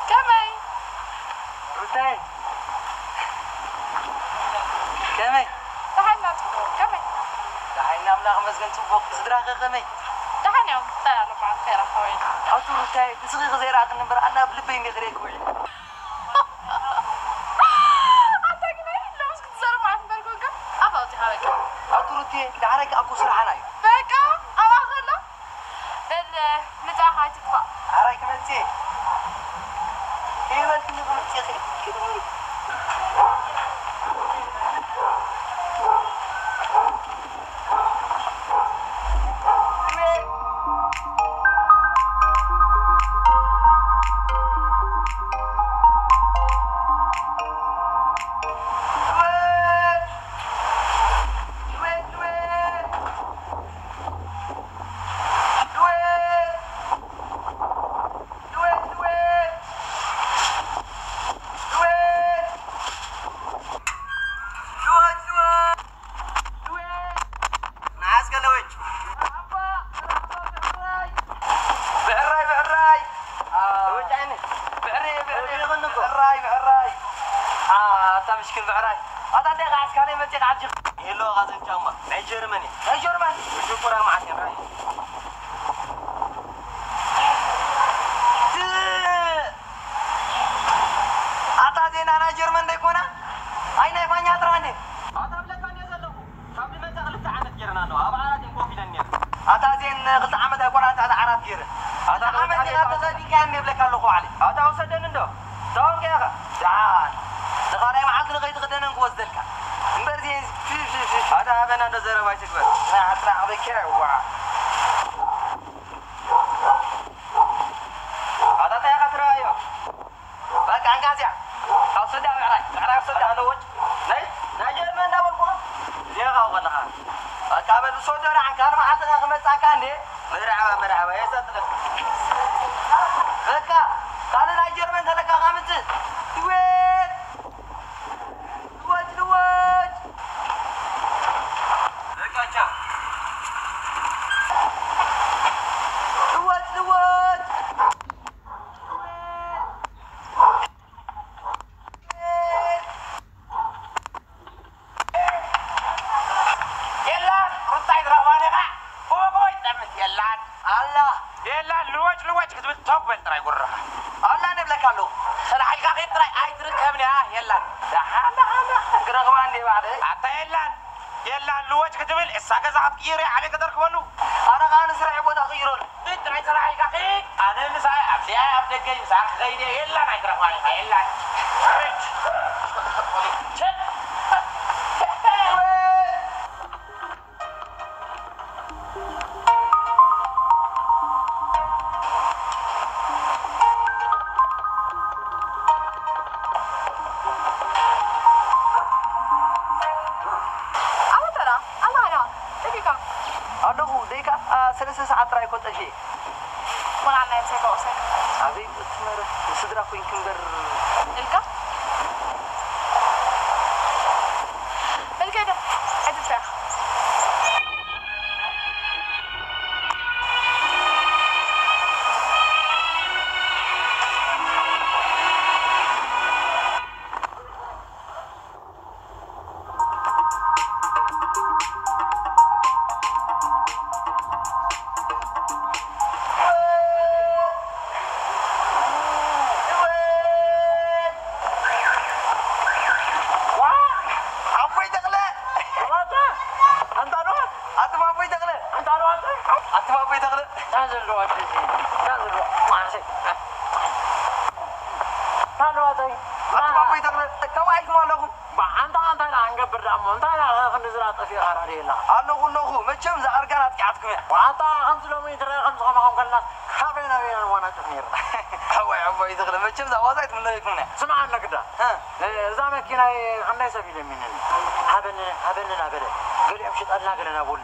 ከመይ? ሩታይ፣ ከመይ? ደሓን ኢና፣ ጽቡቕ። ከመይ? ደሓን ኢና፣ ኣምላኽ ይመስገን፣ ጽቡቕ። ስድራኸ ከመይ? ደሓን እዮም። እንታይ ኣሎ በዓል ከይረኸበ ኢና። ኣቱ ሩታይ፣ ንስኺ ዘይረኣኽኒ እምበር፣ ኣነ ኣብ ልበይ እንዲየ ክርእየኪ ውዒለ። ኣታ ግን ኣይደለምስ ክትዛረብ ማለት እምበር ኮንካ ኣፍ ኣውጺኻ በቃ። ኣቱ ሩቴ፣ ዳሕራይ ከኣ እኮ ስራሕና እዩ። በቃ፣ ኣብኣ ከሎ በል፣ ምጻኻ ኣይትጥፋእ። ኣራይ ክመጽእ እየ። ከይበልክኒ ክመጽእ እየ። ብዕራይ፣ ብዕራይ። ብዕራይ፣ ብዕራይ። ብዕራይ፣ ብዕራይ። ኣታ ምሽክን ብዕራይ። ኣታ እንታይ ከዓስካ ናይ መጽእ ከዓብጂ። የለዋ ካዘን ጫማ። ናይ ጀርመን እየ። ናይ ጀርመን? ሽኩራ መዓት እየ፣ ብዕራይ። ኣታ ዜና ናይ ጀርመን ደይኮና? ኣይ ናይ ፋኛ ጥራሕ እንዴ? ኣታ ብለካ እንዴ ዘለኹ? ካብ ዝመጸ ክልተ ዓመት ጌርና ኣለዋ። ኣብ ዓራት እየን ኮፍ ኢለን ነይረን። ኣታ ዜን ክልተ ዓመት ኣይኮናን፣ ኣታ ዓራት ጌረ። ኣታ ክልተ ዓመት ጌርና ተጸዲቅካ እንዴ ብለካ ኣለኹ ባዕለይ። ኣታ ውሰደኒ እንዶ። ታውን ከያኻ? ደሓን። ንኻልኣይ መዓልቲ ንኸይትኽደነን ክወስደልካ። እምበር ዜን፣ ፊ፣ ፊ፣ ፊ፣ ፊ። ኣታ ሃበና እንዶ ዘረባ ኣይትግበር። ጥራሕ፣ ጥራሕ በኪራ፣ ዋ። ኣታ እንታይ ኢኻ ትረኣዮ? በቃ እንካ እዚኣ። ካብ ሰዳ ብዕራይ፣ ብዕራይ ካብ ሰዳ። ኣታ ለወጭ። ናይ፣ ናይ ጀርመን እንዳበልኩኻ። እዚኣ ካብ ከለኻ። በቃ በል፣ ሰዶ ደሓን፣ ካልእ መዓልቲ ከኣ ክመጻካ እንዴ? መርሓባ፣ መርሓባ፣ የሰጥለካ። በቃ፣ ካልእ ናይ ጀርመን ተለካ ከምጽእ። ይወት! ልወጭ፣ ልወጭ! በቃ ቻው። ልወጭ፣ ልወጭ! የላን፣ ሩታ ኣይትረኽባን ኢኻ። ኮቦ ኮቦ ይጠምት የላን። ኣላ። የላን፣ ልወጭ ልወጭ ክትብል ቶክ በል ጥራይ ጉራኻ። ጥራይ ኣይትርከብንያ። የላን። ደሓን ደሓን ደሓን ክረኽባ እንዴ ባዕደ? ኣታ የላን። የላን ልወጭ ክትብል እሳ ገዛ ክትቅይር እያ። ኣበይ ከተርክበሉ? ኣነ ኸዓ ንስራሕ ቦታ ክይረሉ። ጥራይ ስራሕ ኢልካ ኺድ። ኣነ ምሳይ ኣብዚኣ ኣብ ደገ ምሳኻ ክኸይድ እየ። የላን ኣይትረኽባን ኢኻ። የላን። ቸ። ኣበይ ተራ? ኣላ ሃያ፣ ጠፊእካ? ኣለኹ፣ ደይካ፣ አ፣ ሰለስተ ሰዓት ጥራይ እኮ ጠፊኤ። ወላ ናይ ምሳይ ተወሰን። ኣበይ ትመረ? ንስድራ ኮንክ እምበር። እልካ? እልካ ዶ? ኣይትፍታሕ። ኣቦይ ተኽለ! ኣታ! ኣንታ ዶ? ኣቱም ኣቦይ ተኽለ! ኣንታ ዶ ኣታ? ኣቱም ኣቦይ ተኽለ! ታ ዘለዎ ኣታ እዚ፣ ታ ዘለዎ ማርሴ። ታ ኣለዋ ኣታ። ኣቱም ኣቦይ ተኽለ! ከመይ ኢልኩም ኣለኹም? ባ፣ ኣንታ፣ ኣንታ ኢና ክንገብር ደኣ እሞ፣ እንታይ ደኣ ክንዲ ዝራ ጠፊእኻ ራድዮ የላ? ኣለኹ፣ ኣለኹ። መቸም እዛ ኣርጋን ኣጥቂዓትኩም እያ። ዋታ፣ ከምዚ ሎሚ ትረአ፣ ከምዚ ከማኹም ከለናስ፣ ካበይ ናበይ ኢና ንዋናጨፍ ነይርና? ኣዋይ፣ ኣቦይ ተኽለ፣ መቸም እዛ ዋዛ ኣይትምለየኩም እያ። ስምዓ፣ ኣነ ግዳ፣ እ? እ፣ እዛ መኪናይ ክንደይ ሰብ ኢለ ሚነኒ? ሃበኒ፣ ሃበኒ እናበለ፣ ገሊኦም ሽጠልና፣ ገለና በሉኒ።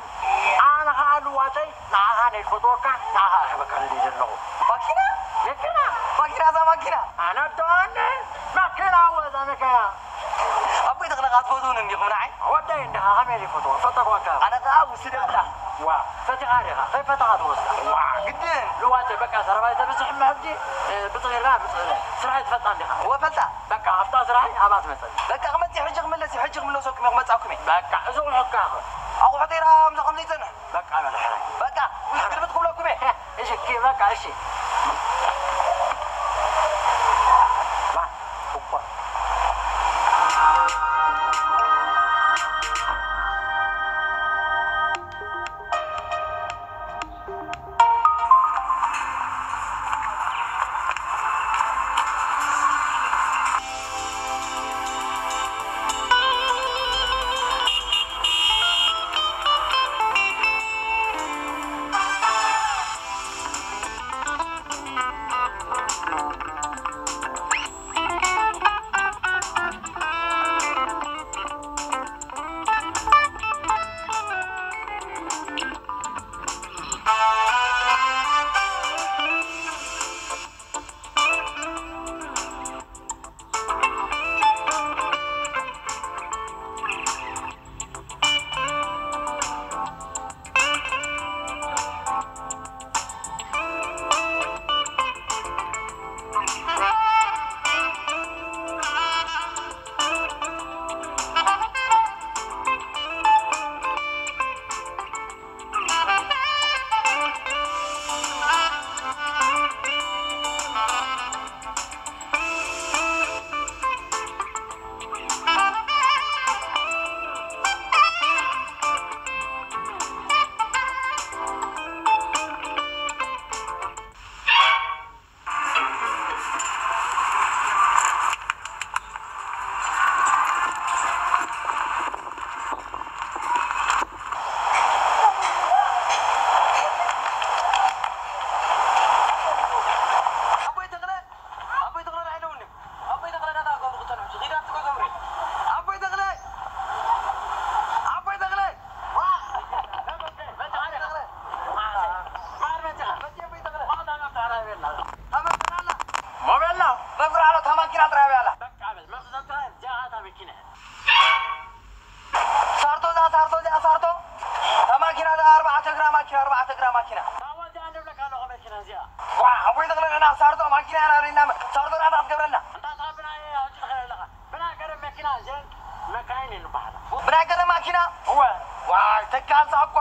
ኣነ ኸዓ ልዋጠይ፣ ንዓኻ ነይ ዝፈትወካ፣ ንዓኻ እህበካ ደልየ ዘለኹ። ማኪና? መኪና? ማኪና፣ እዛ ማኪና? ኣነ ኣደዋኒ፣ ማኪና፣ እወ፣ እዛ መኪና። ኣቦይ ተኽለ ኸዓ ትፈትውኒ እንዲኹም ንዓይ? ወደይ እንዲኻ ከመይ ዘይፈትዎ? ፈተኽዋካ። ኣነ ኸዓ ውስደላ። ዋ፣ ፈቲኻ ዲኻ? ከይፈተኻ ትወስዳ? ዋ፣ ግድን። ልዋጨ፣ በቃ፣ ዘረባ ተብዝሕ እሞ ሕጂ፣ እ፣ ብፅጊርና፣ ብፅጊርና። ስራሐይ ትፈልጣ እንዲኻ? እወ፣ ፈልጣ። በቃ፣ ኣብታ ስራሐይ ኣብኣ ትመፀኒ። በቃ፣ ክመፅእ ሕጂ ክምለስ እዩ፣ ሕጂ ክምለሰኩም እየ፣ ክመፅኣኩም እየ። በቃ፣ እዚ ኣቑሑ እካ ኸ? ኣቑሑ ተይራ፣ ምሳኹም ዘይፀንሕ። በቃ በል ሕራይ። በቃ፣ ግልብጥ ክብለኩም እየ። እሺ፣ እሺ፣ በቃ፣ እሺ። ባ፣ እኳ። ኣቦይ ተኽለ፣ ኣቦይ ተኽለ፣ ዳኣ ኢለውኒ። ኣቦይ ተኽለ፣ ዳኣ ገብሩ ክጸንሑ፣ ኪዳ ትጎ ገብሩ። ኣቦይ ተኽለ፣ ኣቦይ ተኽለ። ዋ! መጽዓ ተኽለ። ማር መጽዓ። መጽዓ ኣቦይ ተኽለ። ዋ፣ ዳኣ መጽዓ ራበላ። ተመጽናላ። ሞቤላ። መብራሎ ተማኪና ጥራይ በላ። በቃ በል፣ መኽዘንታ ጃሃታ መኪና። ሳርቶ እዛ፣ ሳርቶ እዚኣ፣ ሳርቶ። እታ ማኪና እዛ፣ ኣርባዕተ እግራ ማኪና፣ ኣርባዕተ እግራ ማኪና። ታዋ እዚኣ ንብለካ ኣለኹ መኪና እዚኣ። ዋ፣ ኣቦይ ተኽለ ንሕና ሳርቶ ማኪና ኢና ርኢና፣ ሳርቶ ናታ ክትገብረልና። እንታ እታ ብናይ ኣውጺእኻ ኣለኻ። ብናይ ቀደም መኪና እዘን መካይን እየን ዝበሃላ። ብናይ ቀደም ማኪና? እወ። ዋይ፣ ተካልሳ እኳ።